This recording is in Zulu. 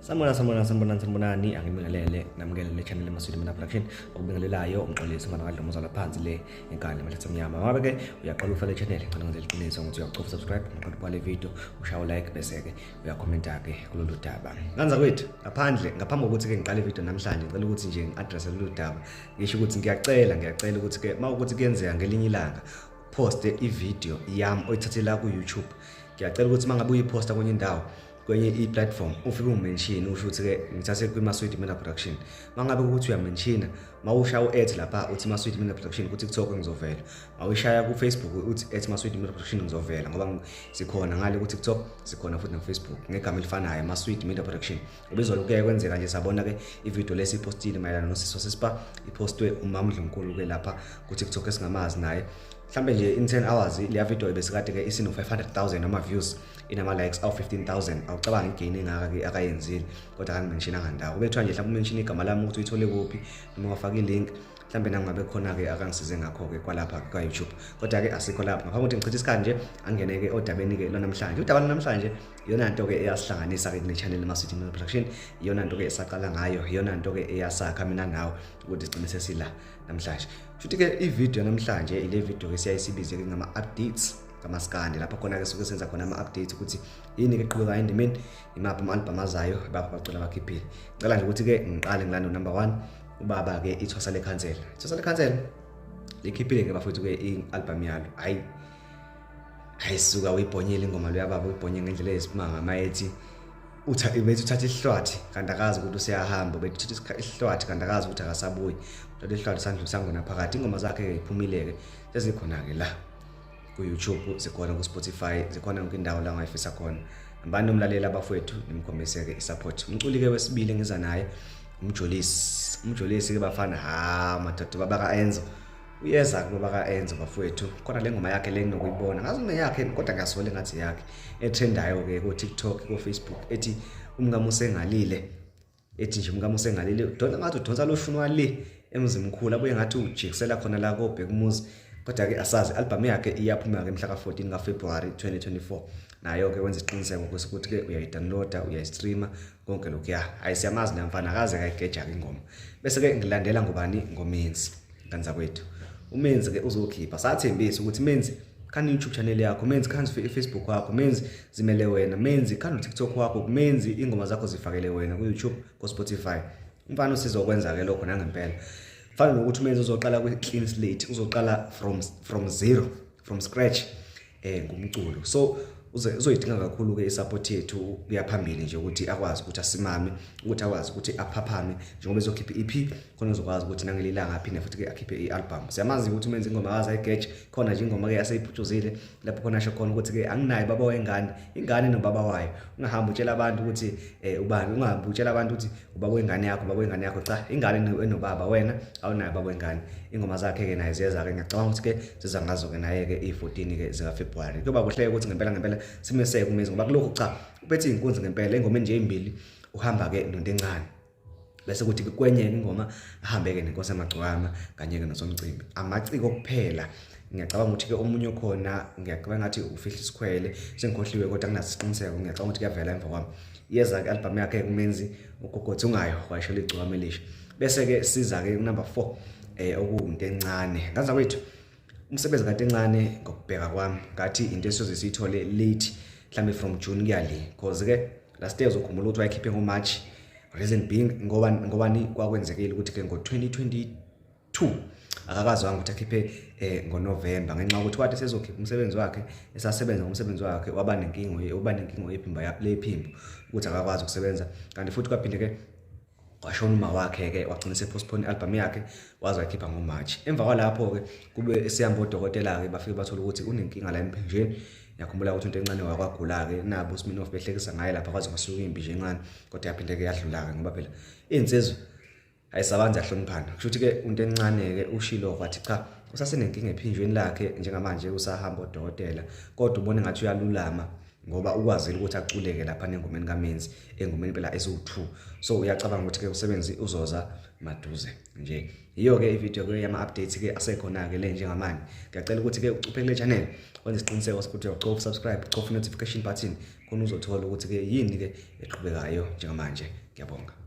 Sanibona, sanibona, sanibonani, sanibonani. Angibingelele, namukele le channel eMaswidi Mina Production. Okubingelelayo uMxolisi umfana kaDlomo zala phansi le enkani amahlathi amnyama. Ngabe ke uyaqala ufake le channel, ngicela ngenze iqiniso ukuthi uyacofa subscribe, ngiqeda ubhale video, ushaya like bese ke uyakhomenta ke kulolu daba. Nganza kwethu ngaphandle ngaphambi kokuthi ke ngiqale video namhlanje, ngicela ukuthi nje ngi-address lolu daba. Ngisho ukuthi ngiyacela, ngiyacela ukuthi ke mawukuthi kuyenzeka ngelinye ilanga poste i-video yami oyithathela ku-YouTube. Ngiyacela ukuthi mangabe uyiposta kwenye indawo, kwenye i-platform, ufike ungimenshini, usho ukuthi-ke ngithathe kwi-Maswidi Media Production. Uma ngabe ukuthi uyamenshina, uma ushaya u-at lapha uthi Maswidi Media Production ku-TikTok, ngizovela. Uma uyishaya ku-Facebook uthi @Maswidi Media Production, ngizovela, ngoba sikhona ngale ku-TikTok, sikhona futhi na-Facebook ngegama elifanayo, Maswidi Media Production. Ubizwa kuyaye kwenzeka nje, sabona-ke ividiyo lesi ipostile mayelana nosisi wasespa, iphostwe umamdlunkulu-ke lapha ku-TikTok esingamazi naye. Mhlambe nje in 10 hours leya video besikade-ke isino-500,000 ama-views, inama-likes awu-15,000. Awucabanga i-gain engaka-ke akayenzile, kodwa akangimentionanga ndawo. Kube kuthiwa nje mhlawumbe umention igama lami ukuthi uyithole kuphi noma wafaka i-link mhlawumbe, nangabe khona-ke akangisize ngakho-ke kwalapha kwa-YouTube. Kodwa-ke asikho lapho. Ngaphambi kokuthi ngichithe isikhathi nje, angene-ke odabeni-ke lwanamhlanje. Udaba lwanamhlanje iyona nto-ke eyasihlanganisa-ke kule channel Maswidi Media Production, iyona nto-ke esaqala ngayo, iyona nto-ke eyasakha mina nawe ukuthi sigcine sesila namhlanje. Futhi-ke ividiyo namhlanje ile video-ke siyayisibize-ke ngama-updates kamaskandi, lapho khona-ke suke senza khona ama-updates ukuthi yini-ke eqhubekayo endimeni, imaphi ama-albhamu azayo, ibaphi abacula abakhiphile. Ngicela nje ukuthi-ke ngiqale ngilande number one, ubaba-ke Ithwasa Lekhansela. Ithwasa Lekhansela likhiphile-ke bafowethu-ke i-albhamu yalo. Hhayi hayi, suka uyibhonyile ingoma leyo baba, uyibhonye ngendlela eyisimanga. Mayethi utha bethi uthatha isihlwathi kanti akazi ukuthi useyahamba, bethi uthatha isihlwathi kanti akazi ukuthi akasabuyi, uthatha isihlwathi sandlu sangona phakathi. Ingoma zakhe-ke iphumile-ke, sezikhona-ke la ku-YouTube, zikhona ku-Spotify, zikhona yonke indawo la ongayifisa khona. Hambani nomlalela abafowethu, nimkhombise-ke i-support. Umculi-ke wesibili engiza naye uMjolisi. UMjolisi-ke bafana, ha madoda, baba ka-Enzo uyeza kuba ka-Enzo bafowethu. Khona le ngoma yakhe le nginokuyibona ngazi ngeyakhe, kodwa ngiyasola engathi yakhe, etrendayo-ke ko-TikTok, ko-Facebook, ethi umkami usengalile, ethi nje umkami usengalile. Udonsa ngathi udonsa lo shuni wale eMzimkhulu, abuye ngathi ujikisela khona la kobheka umuzi, kodwa-ke asazi. I-albhamu yakhe iyaphuma-ke mhla ka-14 kaFebruwari 2024. Nayo-ke wenza isiqiniseko ukuthi-ke uyayidownloada, uyayistreama, konke lokhuya. Hhayi, siyamazi leya mfana, akaze kayigeja-ke ingoma. Bese-ke ngilandela ngobani? Ngomenzi kanza kwethu. Umenzi-ke uzokhipha, sathembisa ukuthi Menzi khani YouTube channel yakho, Menzi khani i-Facebook wakho, Menzi zimele wena, Menzi khani u-TikTok wakho, Menzi ingoma zakho zifakele wena ku-YouTube, ku-Spotify. Umfana usizokwenza-ke lokho nangempela. Fana nokuthi umenzi uzoqala kwi-clean slate, uzoqala from zero, from scratch ngumculo, so uzoyidinga kakhulu ke isupport yethu kuya phambili nje, ukuthi akwazi ukuthi asimame, ukuthi akwazi ukuthi aphaphame njengoba ezokhipha i-EP khona, uzokwazi ukuthi nangelilanga aphinde futhi ke akhiphe i-album. Siyamazi ukuthi umenza ingoma akaze ayigeje. Khona nje ingoma ke aseyiphuthuzile lapho khona asho khona ukuthi ke anginayo baba wengane, ingane nobaba wayo. Ungahambi utshela abantu ukuthi ubani, ungahambi utshela abantu ukuthi ubaba wengane yakho, ubaba wengane yakho. Cha, ingane enobaba, wena awunayo baba wengane. Ingoma zakhe ke naye ziyeza ke, ngiyacabanga ukuthi ke ziza ngazo ke naye ke i-14 ke zika February. Kuyoba kuhle ukuthi ngempela ngempela simeseke uMenzi, ngoba kulokhu cha, uphethe inkunzi ngempela. Ingoma nje ezimbili uhamba ke nonto encane, bese kuthi kwenye ingoma ahambe ke nenkosi amagcwama kanye ke nosomcimbi amaciko kuphela. Ngiyacabanga ukuthi ke omunye okhona, ngiyacabanga ngathi ufihla isikhwele, sengikhohliwe kodwa nginasiqiniseko, ngiyacabanga ukuthi kuyavela emva kwami. Iyeza ke album yakhe kumenzi ugogothi ungayo wayishela igcwama elisha. Bese ke siza ke number 4 okuwunto encane ngaza kwethu. Umsebenzi kanti encane, ngokubheka kwami ngathi into esiyoze siyithole late, mhlambe from June kuya le, cause ke last year uzokhumbula ukuthi wayikhiphe ngoMarch. Reason being ngoba ngobani kwakwenzekile ukuthi ke ngo-2022 akakazwanga ukuthi akhiphe ngoNovember, ngenxa yokuthi wathi sezokhipha umsebenzi wakhe, esasebenza ngomsebenzi wakhe, waba nenkinga yephimbo lephimbo, ukuthi akakwazi ukusebenza. Kanti futhi kwaphinde ke kwashona uma wakhe ke, wagcina sepostpone i-album yakhe, waze wayikhipha ngoMarch. Emva kwalapho ke kube esihamba odokotela ke, bafike bathola ukuthi unenkinga la emphinjeni. Ngiyakhumbula ukuthi into encane wakwagula ke, nabo uSminoff behlekisa ngaye lapha, kwaze kwasuka impi nje encane, kodwa yaphinde ke yadlula ke, ngoba phela insizwa ayisabanzi, yahloniphana. Kusho ukuthi ke into encane ke ushilo wathi cha, usasenenkinga ephinjweni lakhe njengamanje, usahamba odokotela, kodwa ubone ngathi uyalulama. Ngoba ukwazile ukuthi aculeke lapha nengomeni kaMenzi, engomeni phela eziwu-2. So uyacabanga ukuthi ke umsebenzi uzoza maduze nje. Yiyo ke ivideo ke yama updates ke asekhona ke le njengamanje. Ngiyacela ukuthi ke ucuphe kule channel, wenze isiqiniseko sokuthi uyacofa subscribe, ucofa notification button, khona uzothola ukuthi ke yini ke eqhubekayo njengamanje. Ngiyabonga.